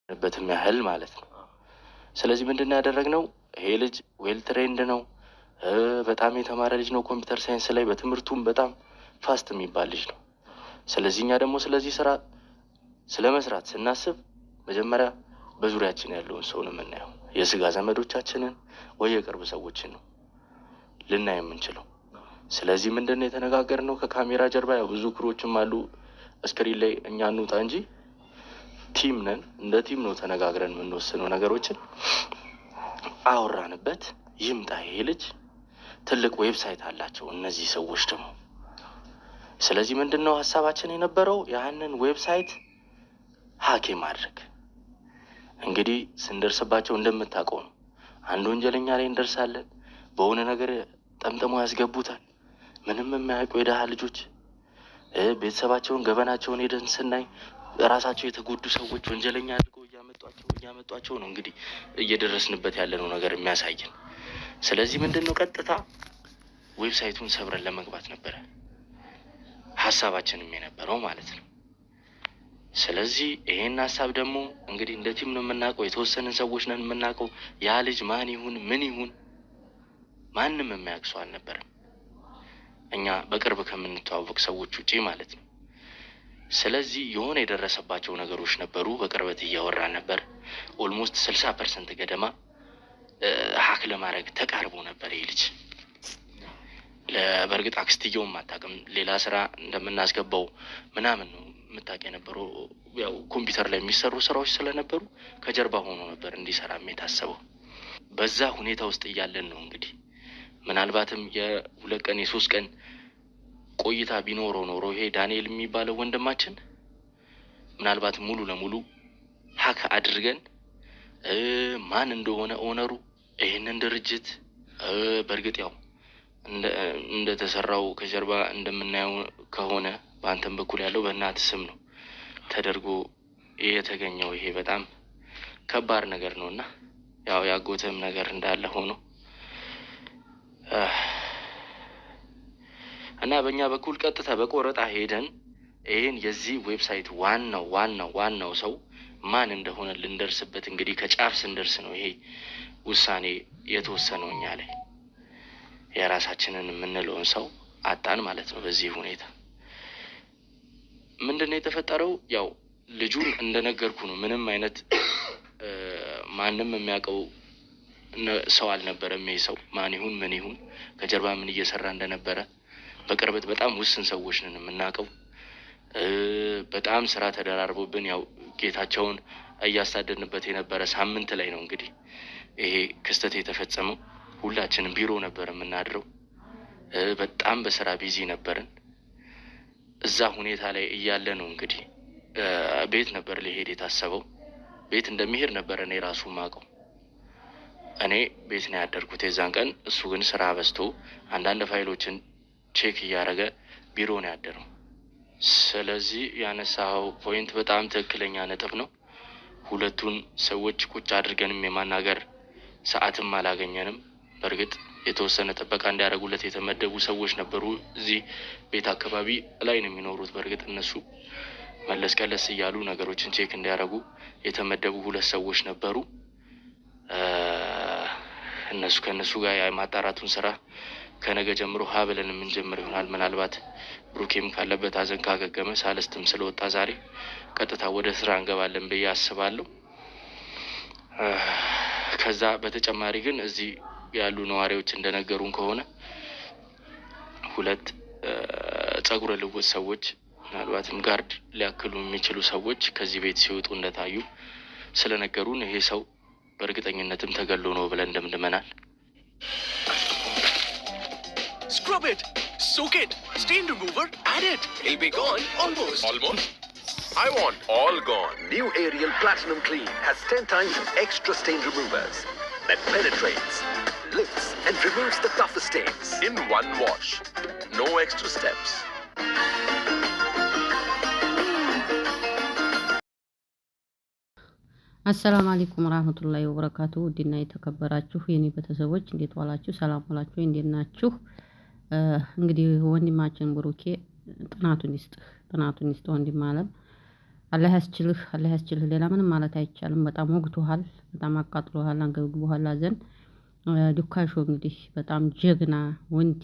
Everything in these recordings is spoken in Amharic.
በትም ያህል ማለት ነው። ስለዚህ ምንድን ነው ያደረግነው? ይሄ ልጅ well trained ነው፣ በጣም የተማረ ልጅ ነው። Computer science ላይ በትምህርቱም በጣም fast የሚባል ልጅ ነው። ስለዚህ እኛ ደግሞ ስለዚህ ስራ ስለ መስራት ስናስብ መጀመሪያ በዙሪያችን ያለውን ሰው ነው የምናየው። የስጋ ዘመዶቻችንን ወይ የቅርብ ሰዎችን ነው ልናይ የምንችለው። ስለዚህ ምንድን ነው የተነጋገርነው ከካሜራ ጀርባ ያው ብዙ crew ዎችም አሉ። Screen ላይ እኛ እንውጣ እንጂ team ነን። እንደ team ነው ተነጋግረን የምንወስነው ነገሮችን። አወራንበት። ይምጣ ይሄ ልጅ፣ ትልቅ website አላቸው እነዚህ ሰዎች ደግሞ። ስለዚህ ምንድን ነው ሀሳባችን የነበረው ያንን website hack ማድረግ። እንግዲህ ስንደርስባቸው እንደምታውቀው ነው። አንድ ወንጀለኛ ላይ እንደርሳለን። በሆነ ነገር ጠምጥመው ያስገቡታል። ምንም የማያውቁ የድሃ ልጆች ቤተሰባቸውን ገበናቸውን ሄደን ስናይ ራሳቸው የተጎዱ ሰዎች ወንጀለኛ አድርገው እያመጧቸው እያመጧቸው ነው እንግዲህ እየደረስንበት ያለነው ነገር የሚያሳየን። ስለዚህ ምንድን ነው ቀጥታ website ኡን ሰብረን ለመግባት ነበረ ሀሳባችንም የነበረው ማለት ነው። ስለዚህ ይሄን ሀሳብ ደግሞ እንግዲህ እንደ team ነው የምናውቀው፣ የተወሰንን ሰዎች ነን የምናውቀው። ያ ልጅ ማን ይሁን ምን ይሁን ማንም የሚያውቅ ሰው አልነበረም፣ እኛ በቅርብ ከምንተዋወቅ ሰዎች ውጪ ማለት ነው። ስለዚህ የሆነ የደረሰባቸው ነገሮች ነበሩ። በቅርበት እያወራን ነበር። Almost 60% ገደማ hack ለማድረግ ተቃርቦ ነበር ይህ ልጅ። በእርግጥ አክስትየውም አታውቅም፣ ሌላ ስራ እንደምናስገባው ምናምን ነው የምታውቅ የነበረው። ያው ኮምፒውተር ላይ የሚሰሩ ስራዎች ስለነበሩ ከጀርባ ሆኖ ነበር እንዲሰራም የታሰበው። በዛ ሁኔታ ውስጥ እያለን ነው እንግዲህ ምናልባትም የ2 ቀን የ3 ቀን ቆይታ ቢኖረው ኖሮ ይሄ ዳንኤል የሚባለው ወንድማችን ምናልባት ሙሉ ለሙሉ hack አድርገን ማን እንደሆነ owner ኡ ይህንን ድርጅት በእርግጥ ያው እንደተሰራው ከጀርባ እንደምናየው ከሆነ በአንተም በኩል ያለው በእናት ስም ነው ተደርጎ የተገኘው። ይሄ በጣም ከባድ ነገር ነው እና ያው ያጎትህም ነገር እንዳለ ሆኖ እና በእኛ በኩል ቀጥታ በቆረጣ ሄደን ይህን የዚህ website ዋናው ዋናው ዋናው ሰው ማን እንደሆነ ልንደርስበት እንግዲህ ከጫፍ ስንደርስ ነው ይሄ ውሳኔ የተወሰነው። እኛ ላይ የራሳችንን የምንለውን ሰው አጣን ማለት ነው። በዚህ ሁኔታ ምንድን ነው የተፈጠረው? ያው ልጁን እንደነገርኩ ነው። ምንም አይነት ማንም የሚያውቀው ሰው አልነበረም። ይሄ ሰው ማን ይሁን ምን ይሁን ከጀርባ ምን እየሰራ እንደነበረ በቅርበት በጣም ውስን ሰዎች ነን የምናውቀው። በጣም ስራ ተደራርቦብን ያው ጌታቸውን እያሳደድንበት የነበረ ሳምንት ላይ ነው እንግዲህ ይሄ ክስተት የተፈጸመው። ሁላችንም ቢሮ ነበር የምናድረው። በጣም በስራ busy ነበርን። እዛ ሁኔታ ላይ እያለ ነው እንግዲህ ቤት ነበር ሊሄድ የታሰበው። ቤት እንደሚሄድ ነበር እኔ ራሱ ማቀው። እኔ ቤት ነው ያደርኩት የዛን ቀን። እሱ ግን ስራ በዝቶ አንዳንድ ፋይሎችን check እያደረገ ቢሮ ነው ያደረው። ስለዚህ ያነሳኸው point በጣም ትክክለኛ ነጥብ ነው። ሁለቱን ሰዎች ቁጭ አድርገንም የማናገር ሰዓትም አላገኘንም። በእርግጥ የተወሰነ ጥበቃ እንዲያደርጉለት የተመደቡ ሰዎች ነበሩ። እዚህ ቤት አካባቢ ላይ ነው የሚኖሩት። በእርግጥ እነሱ መለስ ቀለስ እያሉ ነገሮችን check እንዲያደርጉ የተመደቡ ሁለት ሰዎች ነበሩ። እነሱ ከእነሱ ጋር የማጣራቱን ስራ ከነገ ጀምሮ ሀ ብለን የምንጀምር ይሆናል። ምናልባት ብሩኬም ካለበት ሀዘን ካገገመ ሳልስትም ስለወጣ ዛሬ ቀጥታ ወደ ስራ እንገባለን ብዬ አስባለሁ። ከዛ በተጨማሪ ግን እዚህ ያሉ ነዋሪዎች እንደነገሩን ከሆነ ሁለት ጸጉረ ልውጥ ሰዎች ምናልባትም guard ሊያክሉ የሚችሉ ሰዎች ከዚህ ቤት ሲወጡ እንደታዩ ስለነገሩን ይሄ ሰው በእርግጠኝነትም ተገሎ ነው ብለን ደምድመናል። Scrub it, soak it, stain remover, add it. It'll be gone almost. Almost? I want all gone. New Ariel Platinum Clean has 10 times extra stain removers that penetrates, lifts, and removes the toughest stains. In one wash. No extra steps. አሰላም አለይኩም ወራህመቱላሂ ወበረካቱ። ውድና የተከበራችሁ የኔ ቤተሰቦች እንዴት ዋላችሁ? ሰላም ዋላችሁ? እንዴት ናችሁ? እንግዲህ ወንድማችን ብሩኬ ጥናቱን ይስጥህ፣ ጥናቱን ይስጥ ወንድም አለም። አላህ ያስችልህ፣ አላህ ያስችልህ። ሌላ ምንም ማለት አይቻልም። በጣም ወግቶሃል፣ በጣም አቃጥሎሃል፣ አንገብግቦሃል ሐዘን። ዱካሾ እንግዲህ በጣም ጀግና ወንድ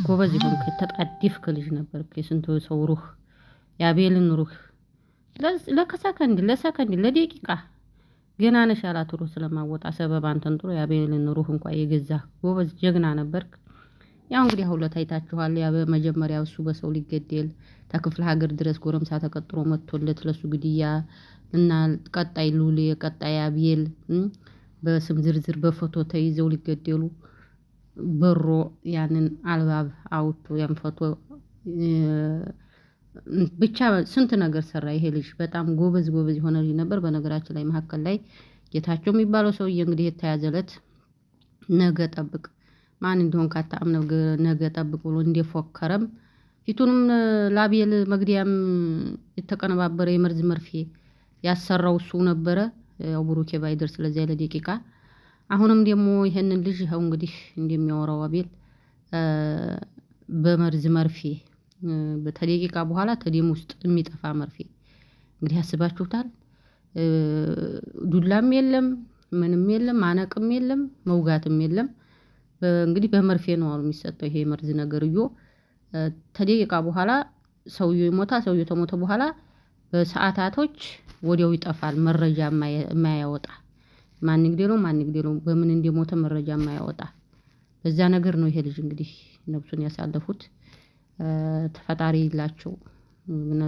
ጎበዝ የሆንክ የተጣደፍክ ልጅ ነበርክ። የስንቱ ሰው ሩህ የአቤልን ሩህ ለሰከንድ ለሰከንድ ለደቂቃ ገና ነሽ ያላት ሩህ ስለማወጣ ሰበብ አንተን ጥሎ የአቤልን ሩህ እንኳ የገዛ ጎበዝ ጀግና ነበርክ። ያው እንግዲህ አሁን ታይታችኋል። ያ በመጀመሪያ እሱ በሰው ሊገደል ተክፍለ ሀገር ድረስ ጎረምሳ ተቀጥሮ መጥቶለት ለሱ ግድያ እና ቀጣይ ሉሌ ቀጣይ አቤል በስም ዝርዝር በፎቶ ተይዘው ሊገደሉ በሮ ያንን አልባብ አውጥቶ ያን ፎቶ ብቻ ስንት ነገር ሰራ ይሄ ልጅ። በጣም ጎበዝ ጎበዝ የሆነ ልጅ ነበር። በነገራችን ላይ መካከል ላይ ጌታቸው የሚባለው ሰውዬ እንግዲህ የተያዘለት ነገ ጠብቅ ማን እንደሆን ካታም ነገ ጠብቅ ብሎ እንደፎከረም ፊቱንም ላቤል መግዲያም የተቀነባበረ የመርዝ መርፌ ያሰራው እሱ ነበረ። ያው ብሩኬ ባይደርስ ለዚያ ለደቂቃ አሁንም ደግሞ ይሄንን ልጅ ይኸው እንግዲህ እንደሚያወራው አቤል በመርዝ መርፌ ከደቂቃ በኋላ ተደም ውስጥ የሚጠፋ መርፌ እንግዲህ ያስባችሁታል። ዱላም የለም ምንም የለም ማነቅም የለም መውጋትም የለም። እንግዲህ በመርፌ ነው አሉ የሚሰጠው ይሄ መርዝ ነገር እዮ ተደቂቃ በኋላ ሰውየው ይሞታል። ሰውየው ተሞተ በኋላ በሰዓታቶች ወዲያው ይጠፋል። መረጃ የማያወጣ ማን ይግደለው ማን ይግደለው በምን እንደሞተ መረጃ የማያወጣ በዛ ነገር ነው ይሄ ልጅ እንግዲህ ነፍሱን ያሳለፉት። ተፈጣሪ ይላቸው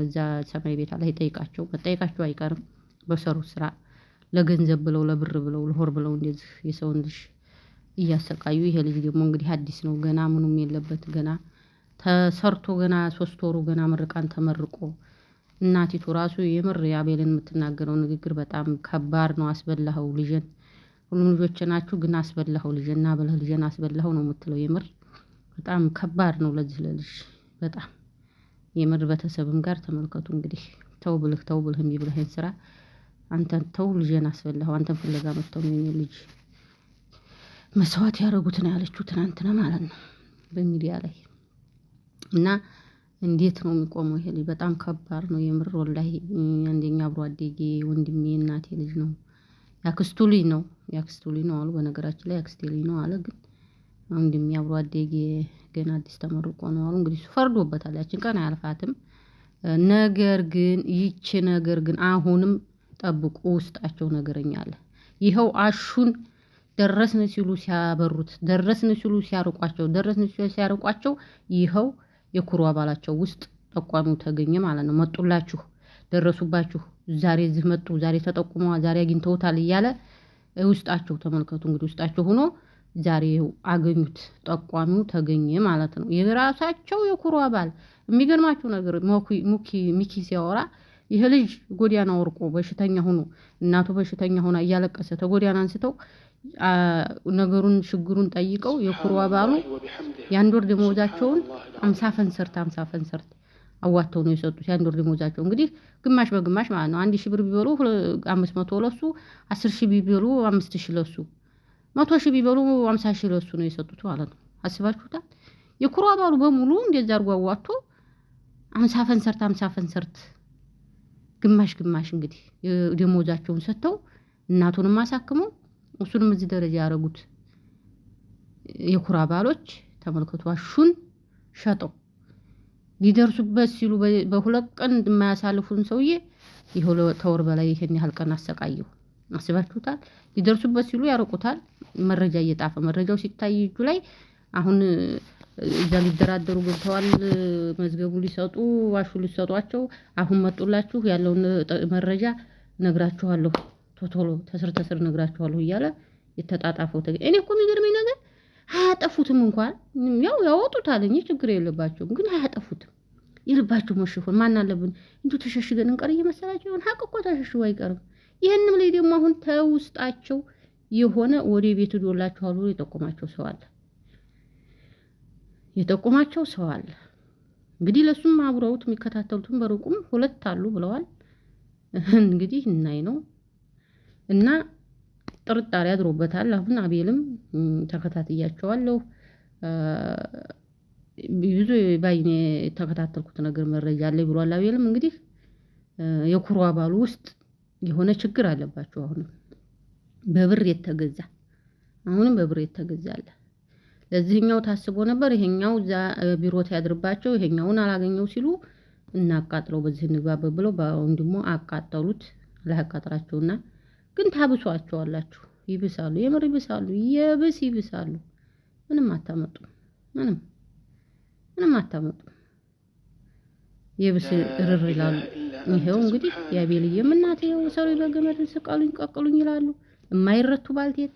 እዛ ሰማይ ቤት አላህ ይጠይቃቸው። መጠየቃቸው አይቀርም። በሰሩት ስራ ለገንዘብ ብለው ለብር ብለው ለሆር ብለው እንደዚህ የሰውን ልጅ እያሰቃዩ ይሄ ልጅ ደግሞ እንግዲህ አዲስ ነው ገና ምኑም የለበት ገና ተሰርቶ ገና 3 ወሩ ገና ምርቃን ተመርቆ እናቲቱ ራሱ የምር የአቤልን የምትናገረው ንግግር በጣም ከባድ ነው። አስበላኸው ልጄን፣ ሁሉም ልጆች ናችሁ ግን አስበላኸው ልጄን እና ብለህ ልጄን አስበላኸው ነው የምትለው። የምር በጣም ከባድ ነው ለዚህ ለልጅ በጣም የምር ቤተሰብም ጋር ተመልከቱ እንግዲህ ተው ብልህ ተው ብልህ እምቢ ብለህ ይሄን ስራ አንተን ተው ልጄን አስበላኸው አንተን ፍለጋ መጥተው ነው የኔ ልጅ መስዋዕት ያደረጉት ነው ያለችው ትናንትና ማለት ነው በሚዲያ ላይ። እና እንዴት ነው የሚቆመው ይሄ ልጅ? በጣም ከባድ ነው የምር ወላሂ። አንደኛ አብሮ አደጌ ወንድሜ እናቴ ልጅ ነው ያክስቱ ልጅ ነው ያክስቱ ልጅ ነው አሉ። በነገራችን ላይ ያክስቴ ልጅ ነው አለ። ግን ወንድሜ አብሮ አደጌ ገና አዲስ ተመርቆ ነው አሉ። እንግዲህ እሱ ፈርዶበታል። ያችን ቀን አያልፋትም። ነገር ግን ይቺ ነገር ግን አሁንም ጠብቁ፣ ውስጣቸው ነገረኛ አለ። ይኸው አሹን ደረስን ሲሉ ሲያበሩት፣ ደረስን ሲሉ ሲያርቋቸው፣ ደረስን ሲሉ ሲያርቋቸው ይኸው የኩሩ አባላቸው ውስጥ ጠቋሚው ተገኘ ማለት ነው። መጡላችሁ፣ ደረሱባችሁ፣ ዛሬ እዚህ መጡ፣ ዛሬ ተጠቁመዋል፣ ዛሬ አግኝተውታል እያለ ውስጣቸው ተመልከቱ እንግዲህ ውስጣቸው ሆኖ ዛሬ አገኙት፣ ጠቋሚው ተገኘ ማለት ነው። የራሳቸው የኩሩ አባል የሚገርማቸው ነገር ሙኪ ሚኪ ሲያወራ ይሄ ልጅ ጎዳና ወርቆ በሽተኛ ሆኖ እናቱ በሽተኛ ሆና እያለቀሰ ተጎዳና አንስተው ነገሩን ችግሩን ጠይቀው የኩሩ አባሉ የአንድ ወር ደመወዛቸውን 50 ፈንሰርት 50 ፈንሰርት አዋጥተው ነው የሰጡት። የአንድ ወር ደመወዛቸው እንግዲህ ግማሽ በግማሽ ማለት ነው። 1,000 ብር ቢበሉ 500 ለሱ፣ 10,000 ቢበሉ 5,000 ለሱ፣ 100,000 ቢበሉ 50,000 ለሱ ነው የሰጡት ማለት ነው። አስባችሁታል? የኩሩ አባሉ በሙሉ እንደዛ አድርጎ አዋጥቶ 50 ፈንሰርት 50 ፈንሰርት ግማሽ ግማሽ እንግዲህ ደመወዛቸውን ሰጥተው እናቱንም አሳክመው እሱንም እዚህ ደረጃ ያደረጉት የኩራ አባሎች ተመልከቱ። አሹን ሸጠው ሊደርሱበት ሲሉ በሁለት ቀን የማያሳልፉን ሰውዬ ይኸው ተወር በላይ ይሄን ያህል ቀን አሰቃየው። አስባችሁታል? ሊደርሱበት ሲሉ ያርቁታል። መረጃ እየጣፈ መረጃው ሲታይ እጁ ላይ አሁን እዛ ሊደራደሩ ገብተዋል። መዝገቡ ሊሰጡ ዋሹ ሊሰጧቸው አሁን መጡላችሁ ያለውን መረጃ ነግራችኋለሁ፣ ቶቶሎ ተስር ተስር ነግራችኋለሁ እያለ የተጣጣፈው ተገኘ። እኔ እኮ የሚገርመኝ ነገር አያጠፉትም እንኳን ያው ያወጡታል እንጂ ችግር የለባቸውም፣ ግን አያጠፉትም። የልባቸው መሸፈን ማን አለብን እንዲሁ ተሸሽገን እንቀር እየመሰላቸው ይሆን? ሀቅ እኮ ተሸሽጎ አይቀርም። ይህንም ላይ ደግሞ አሁን ተውስጣቸው የሆነ ወደ ቤት ዶላችኋል ብሎ የጠቆማቸው ሰው አለ የጠቆማቸው ሰው አለ። እንግዲህ ለሱም አብረውት የሚከታተሉትም በሩቁም ሁለት አሉ ብለዋል። እንግዲህ እናይ ነው እና ጥርጣሬ አድሮበታል። አሁን አቤልም ተከታትያቸዋለሁ ብዙ ባይኔ የተከታተልኩት ነገር መረጃ አለ ብሏል። አቤልም እንግዲህ የኩሩ አባሉ ውስጥ የሆነ ችግር አለባቸው። አሁንም በብር የተገዛ፣ አሁንም በብር የተገዛ አለ። ለዚህኛው ታስቦ ነበር። ይሄኛው እዛ ቢሮ ያድርባቸው፣ ይሄኛውን አላገኘው ሲሉ እናቃጥለው በዚህ እንግባበት ብለው በወንድሞ አቃጠሉት። ላያቃጥላቸውና ግን ታብሷቸዋላችሁ። ይብሳሉ፣ የምር ይብሳሉ፣ የብስ ይብሳሉ። ምንም አታመጡም። ምንም ምንም አታመጡም። የብስ ርር ይላሉ። ይሄው እንግዲህ የአቤልዬም እናት ይኸው ሰሩ በገመድ ስቀሉኝ ቀቅሉኝ ይላሉ። የማይረቱ ባልቴት።